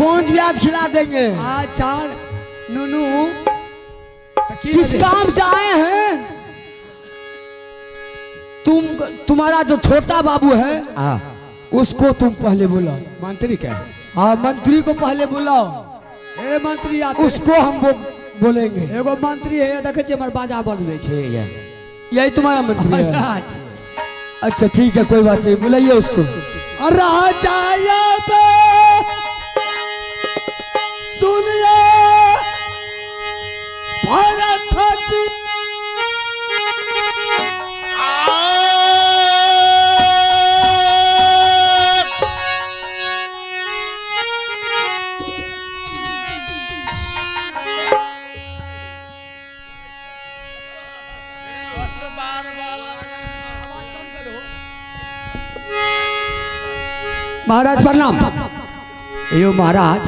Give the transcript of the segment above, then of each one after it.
भोज ब्याज खिला देंगे। अच्छा नुनू तऽ की किस भेलै? काम से आए हैं तुम? तुम्हारा जो छोटा बाबू है, हाँ उसको तुम पहले बुलाओ। मंत्री के? हाँ, मंत्री को पहले बुलाओ। अरे मंत्री आते। उसको हम वो बोलेंगे। एगो मंत्री है, देखै छियै, हमर बाजा बजबै छै ये। यही तुम्हारा मंत्री है? अच्छा। अच्छा, ठीक है, कोई बात नहीं, बुलाइए उसको। राजा यादव, सुनिए भरत जी। महाराज, प्रणाम। यो महाराज,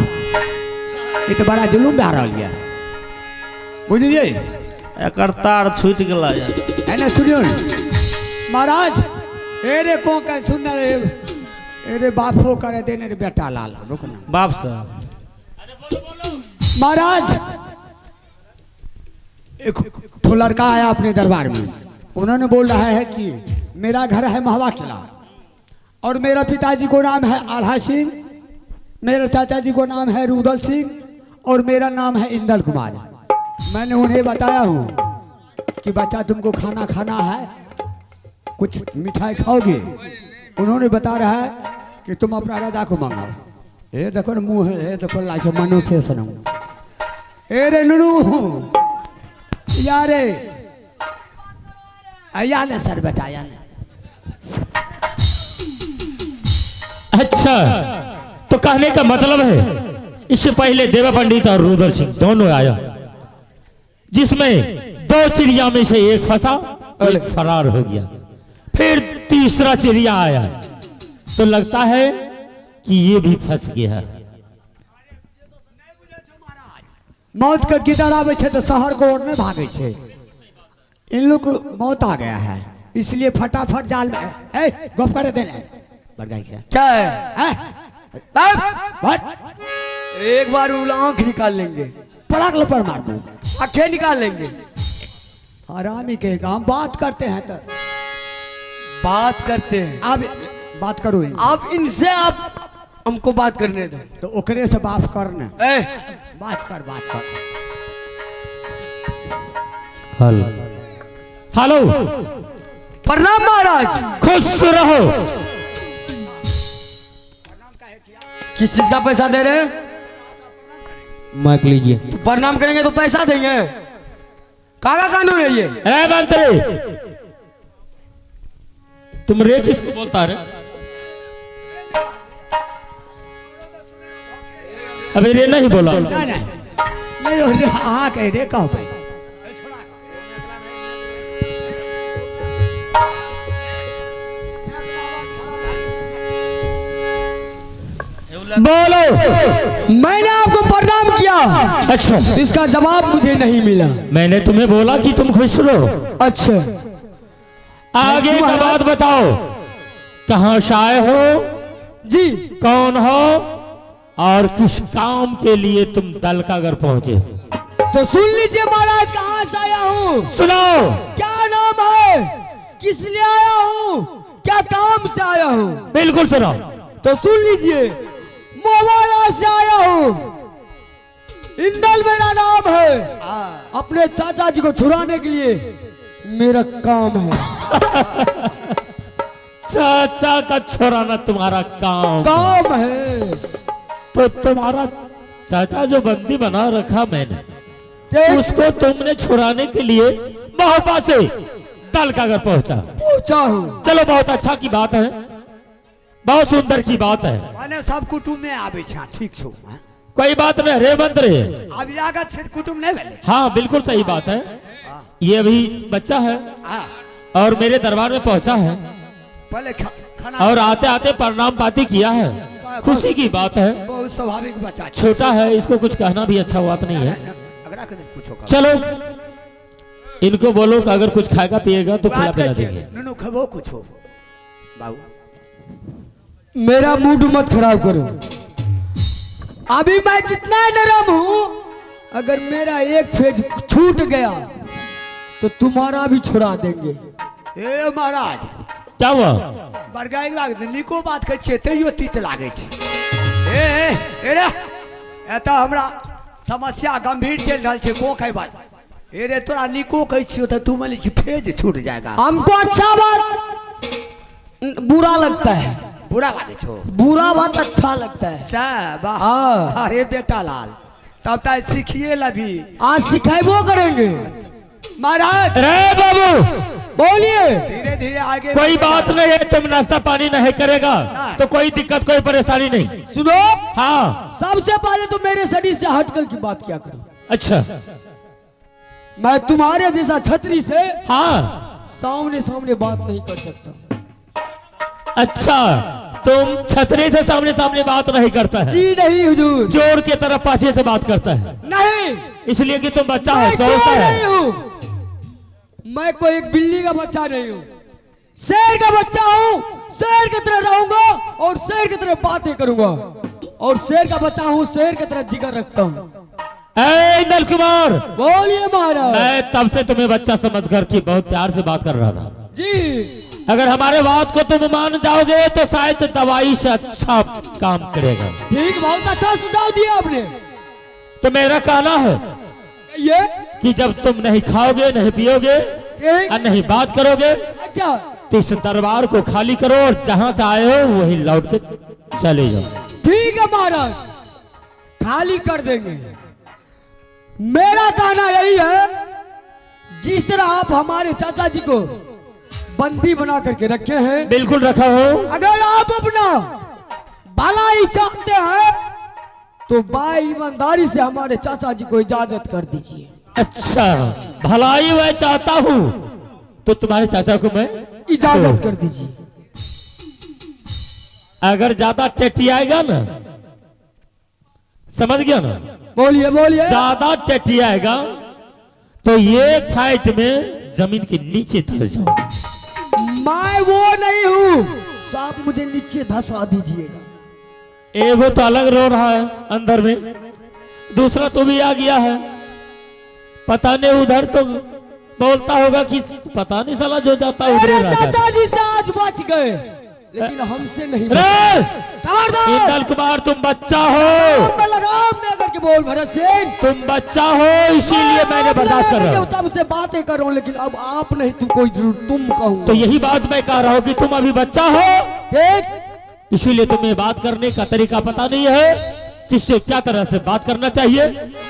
ई तऽ बड़ा जुलूम भए रहल यऽ, बुझलियै? एकर तार छूटि गेला यऽ। एने सुनियौ ने महाराज। ए रे, को के सुन रे, ए रे, बापो करे देने रे बेटा लाल, रुक ना। बाप से। महाराज, एक ठो लड़का आया अपने दरबार में। उन्होंने बोल रहा है कि मेरा घर है महवा किला और मेरा पिताजी को नाम है आल्हा सिंह, मेरे चाचा जी को नाम है रुदल सिंह और मेरा नाम है इंदल कुमार। मैंने उन्हें बताया हूँ कि बच्चा, तुमको खाना खाना है, कुछ मिठाई खाओगे? उन्होंने बता रहा है कि तुम अपना राजा को मांगाओ। ये देखो ना मुंह है, ये देखो लाइसे मनुष्य सनम। ए रे नुनू, यारे आया ने सर, बेटा आया ने। अच्छा, तो कहने का मतलब है इससे पहले देवा पंडित और रुदल सिंह दोनों आया, जिसमें दो चिड़िया में से एक फंसा, एक फरार हो गया। फिर तीसरा चिड़िया आया तो लगता है कि ये भी फंस गया। मौत के गिदड़ आवे छै तो शहर को ओर नहीं भागे छै। इन लोग को मौत आ गया है, इसलिए फटाफट जाल में ए गप करे देने बड़गाई से। क्या है? ए, अब बट एक बार वो आंख निकाल लेंगे। पड़ाक लपड़ मार दूं। आंखें निकाल लेंगे। हरामी के काम, बात करते हैं तो बात करते हैं। अब बात करो इनसे। आप इनसे, आप हमको बात करने दो। तो ओकरे से बात करना। ए, बात कर, बात कर। Hello, hello. प्रणाम महाराज। खुश रहो। किस चीज का पैसा दे रहे हैं? माइक लीजिए। तो प्रणाम करेंगे तो पैसा देंगे? काका, कानून है ये? ए मंत्री, तुम रे किसको बोलता रे? अभी रे नहीं बोला। नहीं नहीं नहीं, रे, अहाँ के रे कहबै। बोलो। मैंने आपको प्रणाम किया। अच्छा। इसका जवाब मुझे नहीं मिला। मैंने तुम्हें बोला कि तुम खुश रहो। अच्छा। आगे का बात बताओ, कहाँ से आए हो? जी। कौन हो और किस काम के लिए तुम दलकागर पहुंचे? तो सुन लीजिए महाराज, कहाँ से आया हूँ। सुनाओ। क्या नाम है, किस लिए आया हूँ, क्या काम से आया हूँ। बिल्कुल सुनाओ। तो सुन लीजिए, मोवारा से आया हूँ, इंदल मेरा नाम है। अपने चाचा जी को छुड़ाने के लिए मेरा काम है। चाचा का छुड़ाना तुम्हारा काम? काम है। तो तुम्हारा चाचा जो बंदी बना रखा मैंने, उसको तुमने छुड़ाने के लिए महोबा से दलकागर पहुंचा? पहुंचा हूँ। चलो, बहुत अच्छा की बात है, बहुत सुंदर की बात है। माने सब कुटुम्ब में आबै छै, ठीक छौ, हाँ? कोई बात नहीं रे मंत्री। आब आगत छै, कुटुम्ब नहीं भेलै। हाँ, बिल्कुल सही बात है। ये अभी बच्चा है हाँ। और मेरे दरबार में पहुंचा है। पहले खाना और आते आते प्रणाम पाती किया है, खुशी की बात है। बहुत स्वाभाविक बच्चा छै। छोटा है, इसको कुछ कहना भी अच्छा बात नहीं है। अगरा के कुछो कहो। चलो, इनको बोलो कि अगर कुछ खाएगा पिएगा तो खिला बात पिला करै छियै। देंगे। नुनू, खबो कुछो बाबू? मेरा मूड मत खराब करो। अभी मैं जितना नरम हूं, अगर मेरा एक फेज छूट गया तो तुम्हारा भी छुड़ा देंगे। ए महाराज। क्या हुआ? बरगाइ लागत नीको बात कहै छियै तैयो तीत लागै छै। ए ए, ए रे, एतऽ हमरा समस्या गंभीर चलि रहल छै। को कहै बात ए रे, तोरा नीको कहै छियौ तऽ तू मानि छी फेज छूट जाएगा। हमको अच्छा बात बुरा लगता है। बुरा लागै छौ? बुरा बात अच्छा लगता है। सएह, वाह। हाँ। अरे बेटा लाल, तब तऽ सीखिए लभी। आज सिखाइबो करेंगे। महाराज। अरे बाबू। बोलिए। धीरे धीरे आगे। कोई बात नहीं है, तुम नाश्ता पानी नहीं करेगा तो कोई दिक्कत कोई परेशानी नहीं। सुनो। हाँ। सबसे पहले तो मेरे शरीर से हटकर की बात क्या करो। अच्छा। मैं तुम्हारे जैसा छतरी से हाँ सामने सामने बात नहीं कर सकता। अच्छा, तुम छतरी से सामने सामने बात नहीं करता है? जी नहीं हुजूर। जोर के तरफ पाछे से बात करता है। नहीं। इसलिए कि तुम बच्चा है, मैं सोचता चोर है। नहीं हूँ, मैं कोई एक बिल्ली का बच्चा नहीं हूँ, शेर का बच्चा हूँ। शेर की तरह रहूंगा और शेर की तरह बातें करूंगा, और शेर का बच्चा हूँ, शेर की तरह जिगर रखता हूँ। ए नल कुमार। बोलिए महाराज। मैं तब से तुम्हें बच्चा समझ कर कि बहुत प्यार से बात कर रहा था। जी। अगर हमारे बात को तुम मान जाओगे तो शायद दवाई से अच्छा काम करेगा। ठीक, बहुत अच्छा सुझाव दिया आपने। तो मेरा कहना है ये कि जब तुम नहीं खाओगे, नहीं पियोगे ठीक और नहीं बात करोगे, अच्छा, तो इस दरबार को खाली करो और जहां से आए हो वहीं लौट के चले जाओ। ठीक है महाराज, खाली कर देंगे। मेरा कहना यही है, जिस तरह आप हमारे चाचा जी को बंदी बना करके रखे हैं, बिल्कुल रखा हो, अगर आप अपना भलाई चाहते हैं तो बाई ईमानदारी से हमारे चाचा जी को इजाजत कर दीजिए। अच्छा, भलाई मैं चाहता हूँ तो तुम्हारे चाचा को मैं इजाजत कर दीजिए। अगर ज्यादा टेटी आएगा ना, समझ गया ना? बोलिए बोलिए। ज्यादा टेटी आएगा तो ये फाइट में जमीन के नीचे धस जाओ। मैं वो नहीं हूँ, तो आप मुझे नीचे धंसा दीजिएगा। एगो तो अलग रो रहा है अंदर में, दूसरा तो भी आ गया है, पता नहीं उधर तो बोलता होगा कि पता नहीं साला जो जाता है उधर मेरे ही रह जाता। चाचा जी से आज बच गए, लेकिन हमसे नहीं बचे। रे खबरदार! इंदल कुमार, तुम बच्चा हो। मैं लगाम दे करके बोल भरत सिंह। तुम बच्चा हो, इसीलिए मैंने बर्दाश्त कर रहा हूँ। तब से बातें कर रहा हूँ, लेकिन अब आप नहीं, तुम कोई जरूर तुम कहूँ तो यही बात मैं कह रहा हूँ कि तुम अभी बच्चा हो, ठीक, इसीलिए तुम्हें बात करने का तरीका पता नहीं है, किससे क्या तरह से बात करना चाहिए,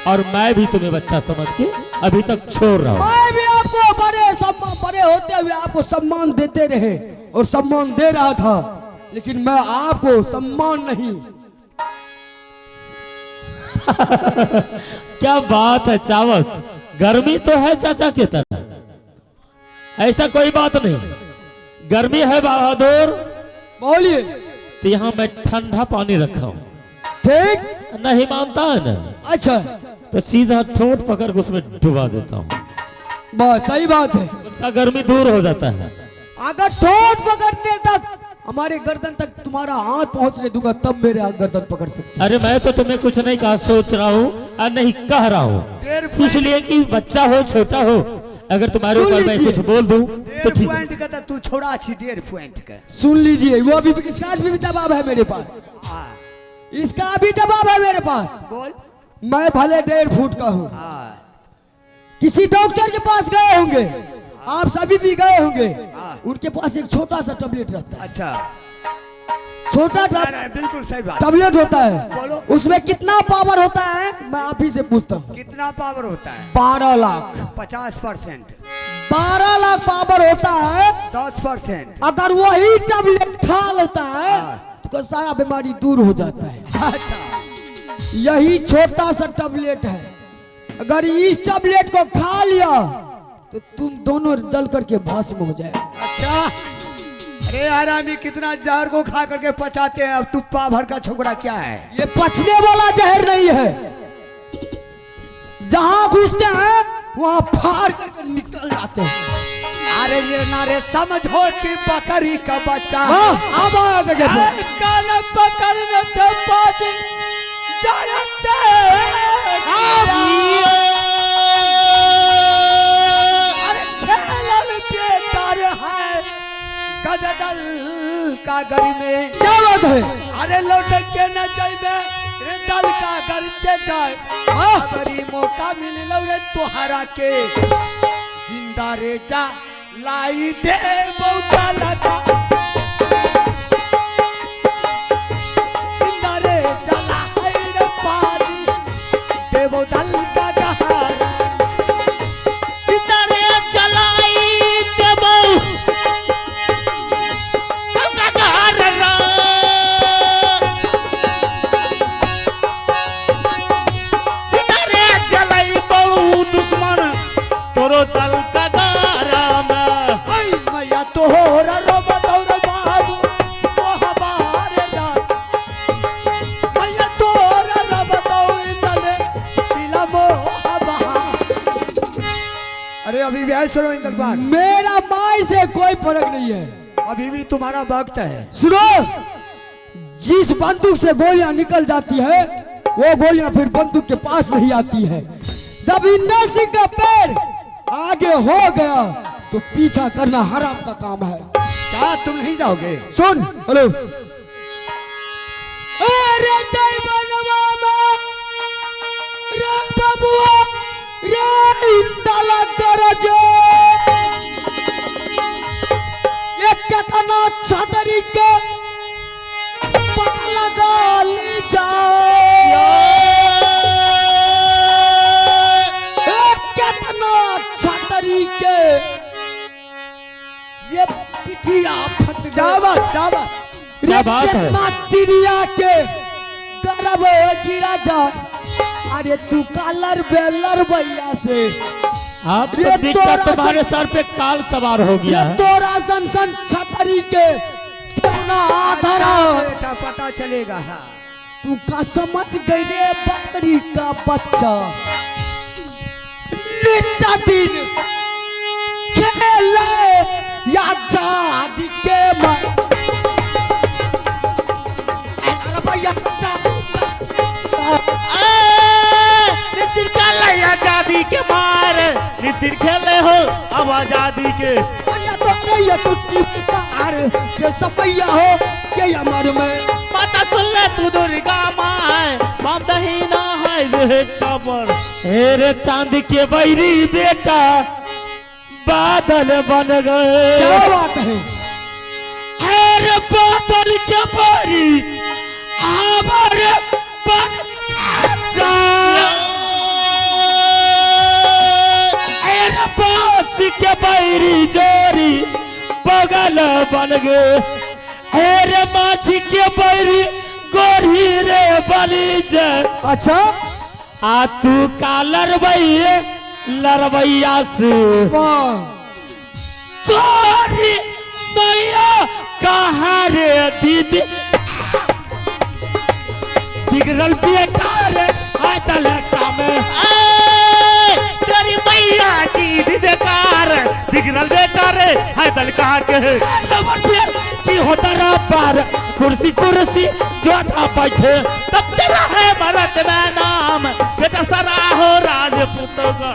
और मैं भी तुम्हें बच्चा समझ के अभी तक छोड़ रहा हूँ। मैं भी आपको बड़े सम्मान, बड़े होते हुए आपको सम्मान देते रहे और सम्मान दे रहा था, लेकिन मैं आपको सम्मान नहीं। क्या बात है चावस, गर्मी तो है चाचा के तरह, ऐसा कोई बात नहीं, गर्मी है बहादुर। बोलिए। तो यहाँ मैं ठंडा पानी रखा हूँ। ठीक। नहीं मानता है ना? अच्छा। तो सीधा ठोट पकड़ के उसमें डुबा देता हूँ। बस सही बात है। उसका गर्मी दूर हो जाता है। अगर ठोट पकड़ने तक हमारे गर्दन तक तुम्हारा हाथ पहुंचने दूंगा, तब मेरे हाथ गर्दन पकड़ सकते। अरे मैं तो तुम्हें कुछ नहीं कहा, सोच रहा हूँ और नहीं कह रहा हूँ, इसलिए कि बच्चा हो, छोटा हो, अगर तुम्हारे सुन ऊपर मैं लीजिए। कुछ बोल दूं तो डेढ़ ठीक है। पॉइंट के तऽ तू छोड़ा छी, 1.5 पॉइंट के। सुन लीजिए, वो अभी इसका भी जवाब है मेरे पास। हाँ। इसका भी जवाब है मेरे पास। बोल। मैं भले 1.5 फुट का हूँ, हाँ। किसी डॉक्टर के पास गए होंगे आप सभी भी गए होंगे, हाँ। उनके पास एक छोटा सा टैबलेट रहता है। अच्छा। छोटा नहीं, नहीं, बिल्कुल सही बात। टैबलेट होता है। बोलो। उसमें कितना पावर होता है, मैं आप ही से पूछता हूँ। कितना पावर होता है? 12 लाख। 50%। 12 लाख पावर होता है। 10%। अगर वही टैबलेट खा लेता है हाँ। तो सारा बीमारी दूर हो जाता है। अच्छा। यही छोटा सा टैबलेट है, अगर इस टैबलेट को खा लिया तो तुम दोनों जल करके भस्म हो जाए। अच्छा, अरे आरामी, कितना जहर को खा करके पचाते हैं, अब तू पा भर का छोकरा क्या है? ये पचने वाला जहर नहीं है, जहां घुसते हैं वहां फाड़ करके निकल जाते हैं। अरे ये ना रे समझो कि बकरी का बच्चा। हाँ, अब आया जगह पे। अरे कान पकड़ने से बाज चलते अरे खेलल बेटर है गजदल का घर में। क्या बात है? अरे लौट के न जाइबे रे दल का घर से जाए। हाँ। अबरी मौका मिललो रे तोहरा के जिंदा रे जा लाई दे बहुत लगा जिंदा रे चला है रे पारी देवो दल का गहारा जिंदा रे चलाई देबो दल का गहारा। जिंदा रे चलाई बहु दुश्मन तोरो दल का गहारा में। ऐ मैया तोहरा रो बदौर बाबू ओ हमारे रात मैया तोहरा रो बदौर इंदले दिला मोहबा। अरे अभी भी आए सुनो इंदरपाल, मेरा माई से कोई फर्क नहीं है। अभी भी तुम्हारा वक्त है। सुनो, जिस बंदूक से गोलियां निकल जाती है वो गोलियां फिर बंदूक के पास नहीं आती है। जब इंदल सिंह का पैर आगे हो गया तो पीछा करना हराम का काम है। क्या तुम नहीं जाओगे? सुन, हेलो, अरे जय बनवा में रे बबुआ रे इंदल गरजे ये कितना छतरी के पता लगा ली जाए। ए कितना छतरी के ये पिठिया फट गई। शाबाश शाबाश। रे क्या बात है? कितना तिरिया के गरब गिरा जाए। अरे तू कालर बेलर भैया से अब रे तो दिक्कत तोरा तुम्हारे सर पे काल सवार हो गया है। तोरा सन सन छतरी के कितना आधरा बेटा पता चलेगा। हाँ तू का समझ गई रे बकरी का बच्चा। नित्य दिन खेले या जादी के मार। नितिन खेले आजादी के मार, नितिन खेले हो अब आजादी के। भैया तो नहीं है तुझकी तार के सपैया हो के अमर में। माता सुन ले तू दुर्गा माए बाप दहीना है रे कबर। रे चांद के बैरी बेटा बादल बन गए। क्या बात है? अरे बादल के बैरी आबर बन जा। अरे बास के बैरी जोरी बगल बन गए। अरे माछी के बैरी गोरी रे बनी जा। अच्छा आ तू का लड़बैये लड़बैया से वाह तोरी मैया कहाँ रे दीदी बिगड़ल बेटा रे आय तलका में। तेरी मैया की दीदकार बिगड़ल बेटा रे हाय तलका के। की होता रा पार कुर्सी कुर्सी जो था बैठे। तब तेरा है भरत में नाम बेटा सरा हो राजपूत का।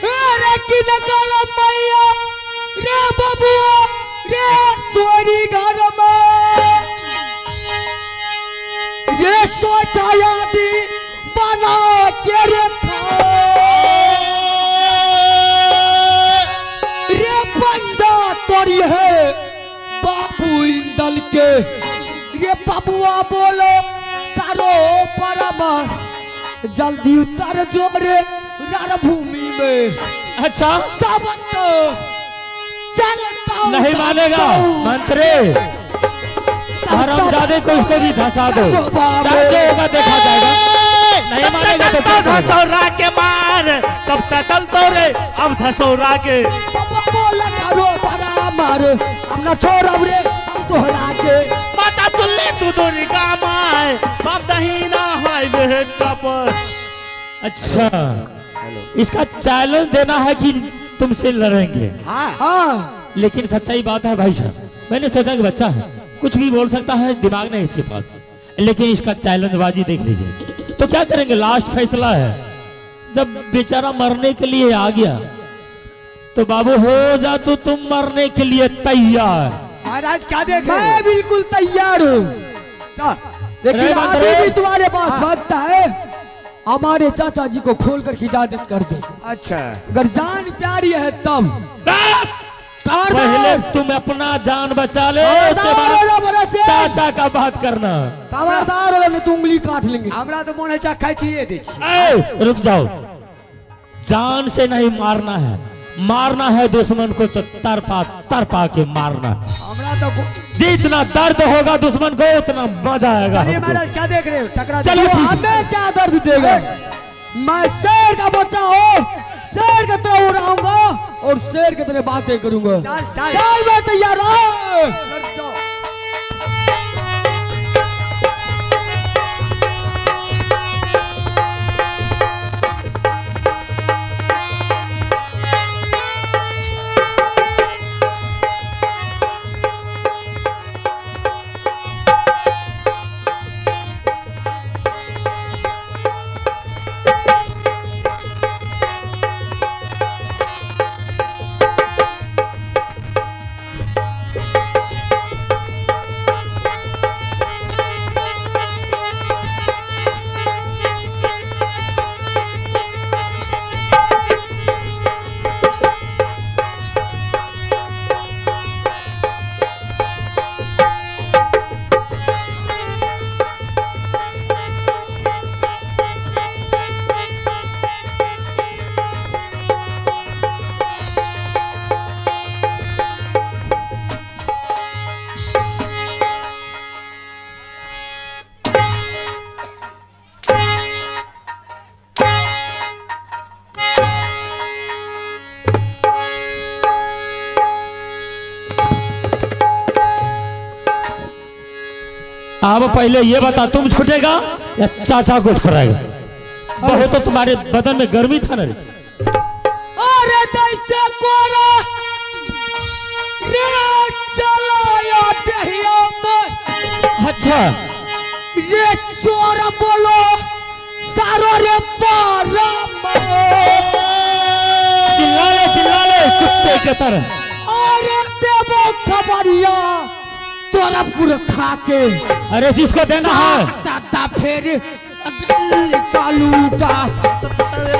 अरे की नकल मैया रे बबुआ रे सोरी घर में ये सोटा यादी बना के रखा रे पंजा तोरी है बाबू इंदल के। रे बबुआ बोलो तारो परमा जल्दी उतर जो रे रणभूमि में। अच्छा तब तो चलता हूँ नहीं मानेगा मंत्री हरामजादे को इसको भी धंसा दो। चाहे जो होगा देखा जाएगा। नहीं मानेगा तो क्या करेगा? धसौरा के मार तब तक चलतो रे अब धसौरा के। बाबा बोला करो बड़ा मार हम ना छोड़ब रे हम तोहरा के। माता सुन ले तू दुर्गा माए बाप दहीना है बेटा पर। अच्छा इसका चैलेंज देना है कि तुमसे लड़ेंगे। हाँ हाँ लेकिन सच्चाई बात है भाई साहब, मैंने सोचा कि बच्चा है कुछ भी बोल सकता है, दिमाग नहीं इसके पास, लेकिन इसका चैलेंजबाजी देख लीजिए। तो क्या करेंगे, लास्ट फैसला है। जब बेचारा मरने के लिए आ गया तो बाबू हो जा तो तुम मरने के लिए तैयार। महाराज क्या देख रहे मैं हो? बिल्कुल तैयार हूँ, चल। लेकिन अरे बात अभी रे। भी तुम्हारे पास वक्त है, हमारे चाचा जी को खोल कर इजाजत कर दे। अच्छा, अगर जान प्यारी है तब। पहले तुम अपना जान बचा ले, उसके बाद चाचा का बात करना। खबरदार हो, नहीं तो उंगली काट लेंगे। हमरा तो मन है चा काटिए दै छी। ए, रुक जाओ, जान से नहीं मारना है, मारना है दुश्मन को तो तरपा तरपा के मारना है। हमरा तो जितना दर्द होगा दुश्मन को उतना मजा आएगा चलिए हमको। महाराज क्या देख रहे हो, टकरा चलिए तो ठीक है। हमें क्या दर्द देगा? मैं शेर का बच्चा हूँ, शेर की तरह उड़ाऊंगा और शेर की तरह बातें करूंगा। चल, चल। चल मैं तैयार हूँ। अब पहले ये बता, तुम छूटेगा या चाचा को छुड़ाएगा? बहुत तो तुम्हारे बदन में गर्मी था ना रे। अरे जैसे कोरा रे चलाया दहिया में। अच्छा, रे चोर बोलो तारो रे पारा में। चिल्ला ले कुत्ते के तरह। अरे देवो खबरिया तोरा पूरा खा के। अरे जिसको देना है दादा फिर कालूटा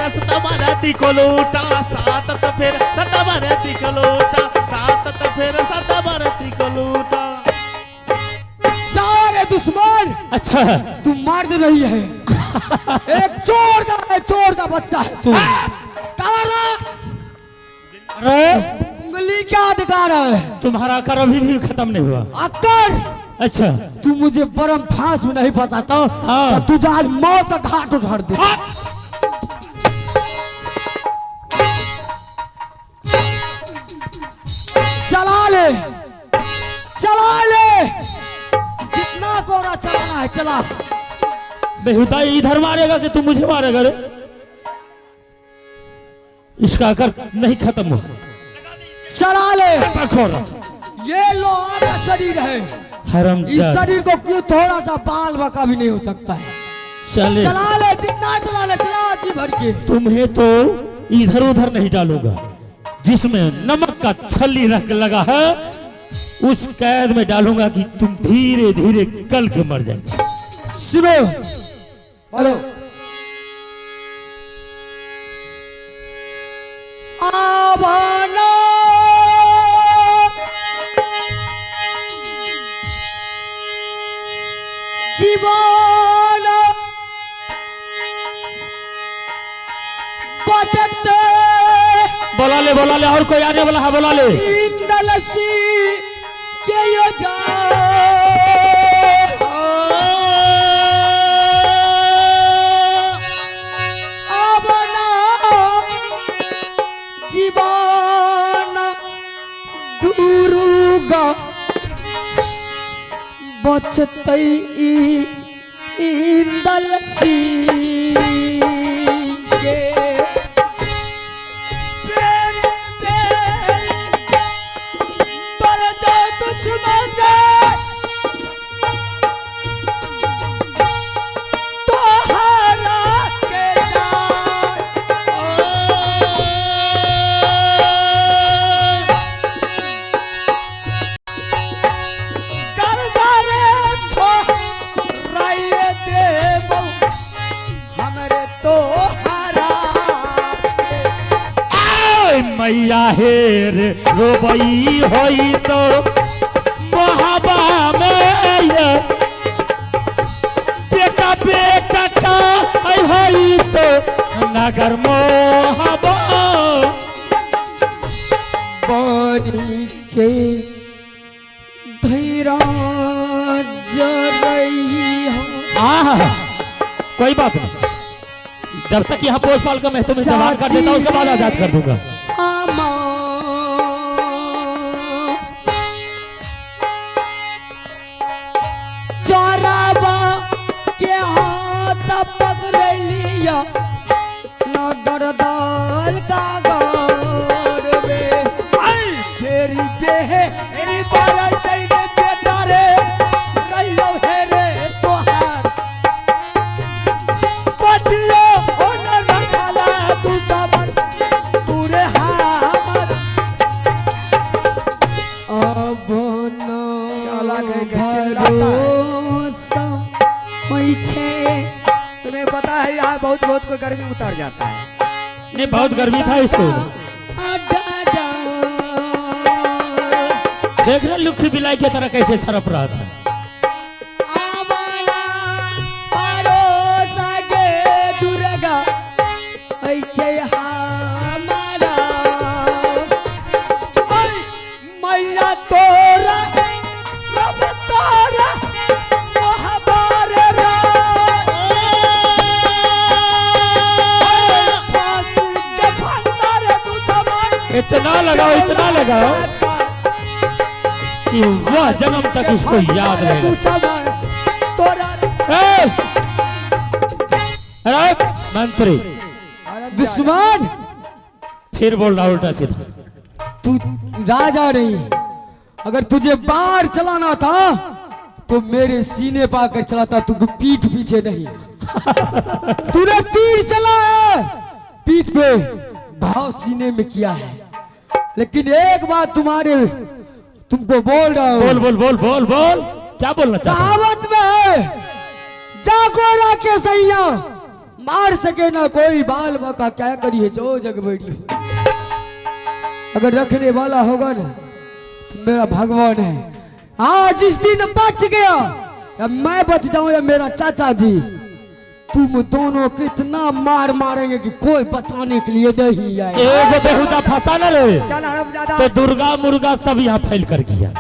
सतमरती को लूटा, सात फिर सतमरती को लूटा, सात फिर सतमरती को लूटा। सारे दुश्मन। अच्छा, तू मर्द नहीं है, एक चोर का है, चोर का बच्चा है तू। अरे उंगली क्या दिखा रहा है? तुम्हारा कर अभी भी खत्म नहीं हुआ। अकर। अच्छा, तू मुझे बरम फांस में नहीं फंसाता। हाँ। तो तुझे आज मौत का घाट उठाड़ दे। चला ले, चला ले, जितना कोरा चलाना है चला। बेहुदा इधर मारेगा कि तू मुझे मारेगा रे? इसका कर नहीं खत्म हुआ। चला ले, खोरा। ये लोहा का शरीर है, हराम इस शरीर को क्यों थोड़ा सा बाल बका भी नहीं हो सकता है। चले चला ले, जितना चला ले चला जी भर के। तुम्हें तो इधर उधर नहीं डालूंगा, जिसमें नमक का छल्ली रख लगा है उस कैद में डालूंगा कि तुम धीरे धीरे गल के मर जाएगा। सुनो, बोलो। आवाना जीवन बचत। बोला ले, बोला ले, और कोई आने वाला है बोला ले। इंदलसी के यो जा आवाना जीवन दुर्गा बचतई इंदलसी के। दुश्मन मैया हेर रोबई होई तो मोहबा में ये बेटा बेटा का आई होई तो नगर मोहबा बनी के धैरा जरई आह कोई बात नहीं, जब तक यहाँ पोषपाल का मैं तुम्हें जवाब कर देता हूँ उसके बाद आजाद कर दूंगा। चोराबा के हाथ पकड़ लिया नगर दाल का गौर में। तेरी बेहे तेरी बारा चाहिए बेटा रे रहियो हे रे तोहार पतियो हो न रखला तू समन पूरे हमर अब न साला कह के चिल्लाता है। भरोसा होइ छे। तुम्हें पता है यहाँ बहुत बहुत को गर्मी उतर जाता है। नहीं बहुत गर्मी था इसको, देख रहे लुखी बिलाई की तरह कैसे सरप रहा था। मैया तोरा रब तोरा मोहबार रे फांसी के फंदा रे तू समान इतना लगाओ इतना लगाओ कि वह जन्म तक उसको याद तू रहेगा। समान तोरा अरे मंत्री दुश्मन फिर बोल रहा उल्टा सीधा। तू राजा नहीं, अगर तुझे बाहर चलाना था तो मेरे सीने पाकर चलाता, तू पीठ पीछे नहीं। तूने तीर चला है पीठ पे, भाव सीने में किया है। लेकिन एक बात तुम्हारे तुमको बोल रहा हूं। बोल बोल बोल बोल बोल, क्या बोलना चाहता? कहावत में है, जागो राके सैया मार सके ना कोई, बाल बका क्या करिए जो जग बैठी। अगर रखने वाला होगा ना तो मेरा भगवान है। आज इस दिन बच गया या मैं बच जाऊं या मेरा चाचा जी, तुम दोनों कितना मार मारेंगे कि कोई बचाने के लिए नहीं आए। एक बेहुदा फंसा न रहे तो दुर्गा मुर्गा सब यहाँ फैल कर गया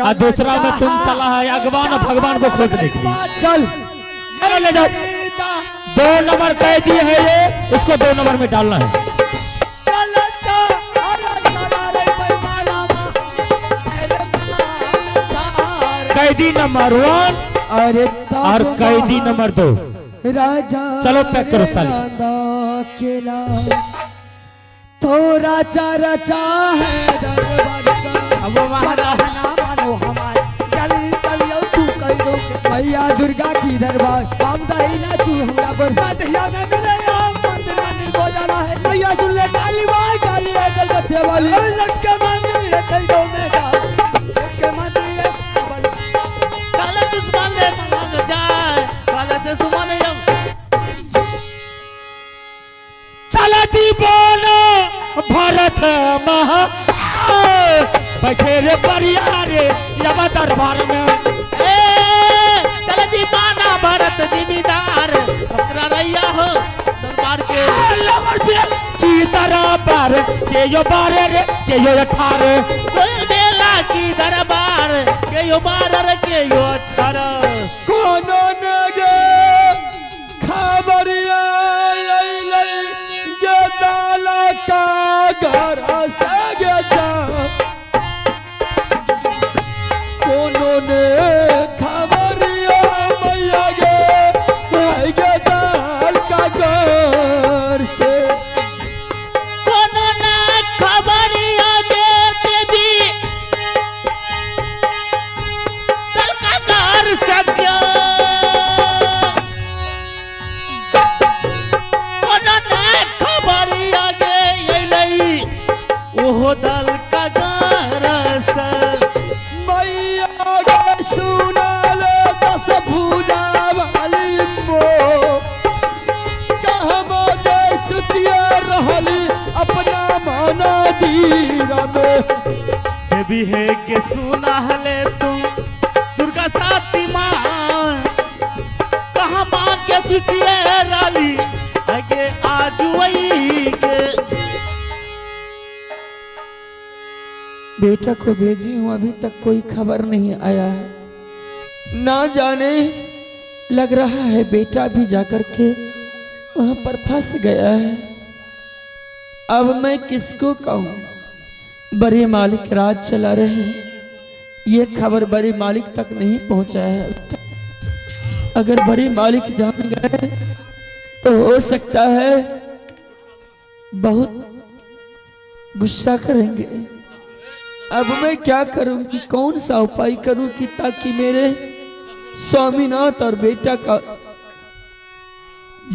और दूसरा में तुम चला है अगवान और भगवान को खोजने के लिए। चल ले जाओ, 2 नंबर कैदी है ये, इसको 2 नंबर में डालना है। कैदी नंबर 1 अरे और कैदी नंबर 2 राजा। चलो पैक करो साली। केला थोड़ा चारा है दरबार का। अब ना मानो हमारे चल चलियो तू कह दो मैया दुर्गा की दरबार हम ना तू हमरा पर में मिले हो जाना है। मैया सुन ले काली बाई काली है कलकत्ते वाली लटके मंदिर कह दो मेरा लटके मंदिर काला दुश्मन ले मांग जाए काला दुश्मन यम चला दीवाना भरत महा बैठे रे बरिया रे यम दरबार में। ए चला दीवाना भरत जिम्मेदार बकरा रैया हो दरबार के की दरबार के यो बारे रे के यो 18 बेला की दरबार के यो 12 रे के यो 18। कोनो नगे खबरिया अइलै गे दाला का घर से गे जा कोनो ने खबरिया मैया गे गे दाल का घर से कोनो ना खबरिया गे देवी दल का घर सजा। भी है के सुना ले तू दुर्गा साथी माँ कहाँ माँ के सुचिए राली आगे आजुई के। बेटा को भेजी हूं, अभी तक कोई खबर नहीं आया है। ना जाने लग रहा है बेटा भी जाकर के वहां पर फंस गया है। अब मैं किसको कहूं? बड़े मालिक राज चला रहे हैं, ये खबर बड़े मालिक तक नहीं पहुंचा है। अगर बड़े मालिक जान गए तो हो सकता है बहुत गुस्सा करेंगे। अब मैं क्या करूंगी, कौन सा उपाय करूं कि ताकि मेरे स्वामीनाथ और बेटा का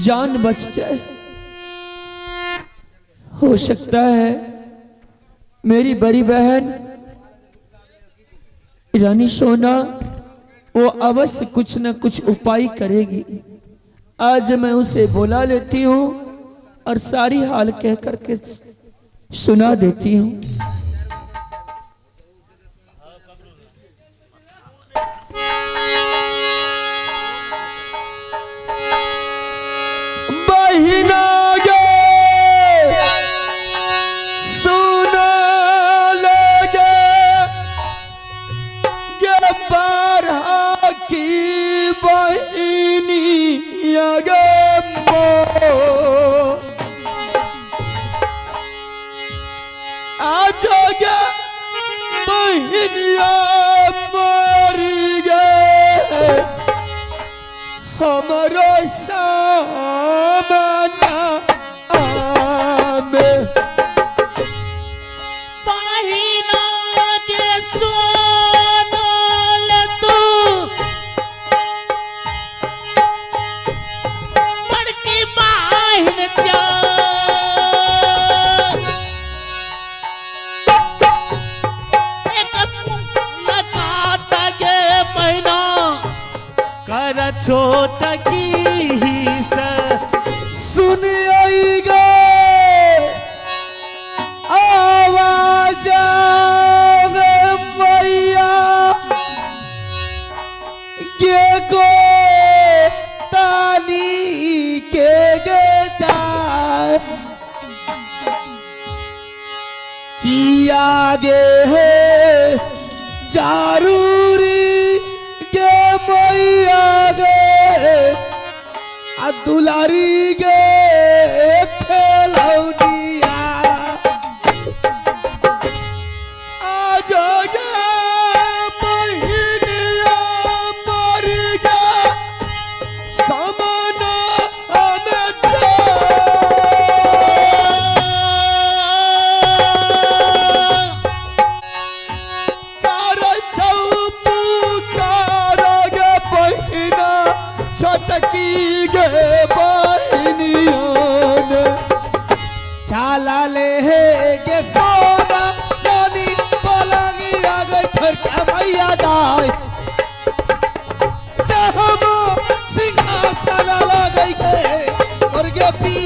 जान बच जाए। हो सकता है मेरी बड़ी बहन रानी सोना वो अवश्य कुछ न कुछ उपाय करेगी। आज मैं उसे बुला लेती हूँ और सारी हाल कह करके सुना देती हूँ। बहिना गे सुना लगे गे बारह की बहिनी गे मो आज गे बहिनिया मरी गे हमारो सामना आमे। बहिना के सोनल तू बड़की बहिन जा एक लगाता के महीना कर छोट की से सुन आई गे आवाज गे मैया गे गो ताली के गे जाए किया गे है जरूरी गे मैया गे आ दुलारी गे खेलौनिया आज गे बहिनिया मर गे समना हमें चार चौपुकार गे बहिना छटकी गे बहिनियन चाला ले हे गे सोना रानी पलंगिया गे छोटका भैया दाई चाहबो सिंहासन लगई गे और गे पी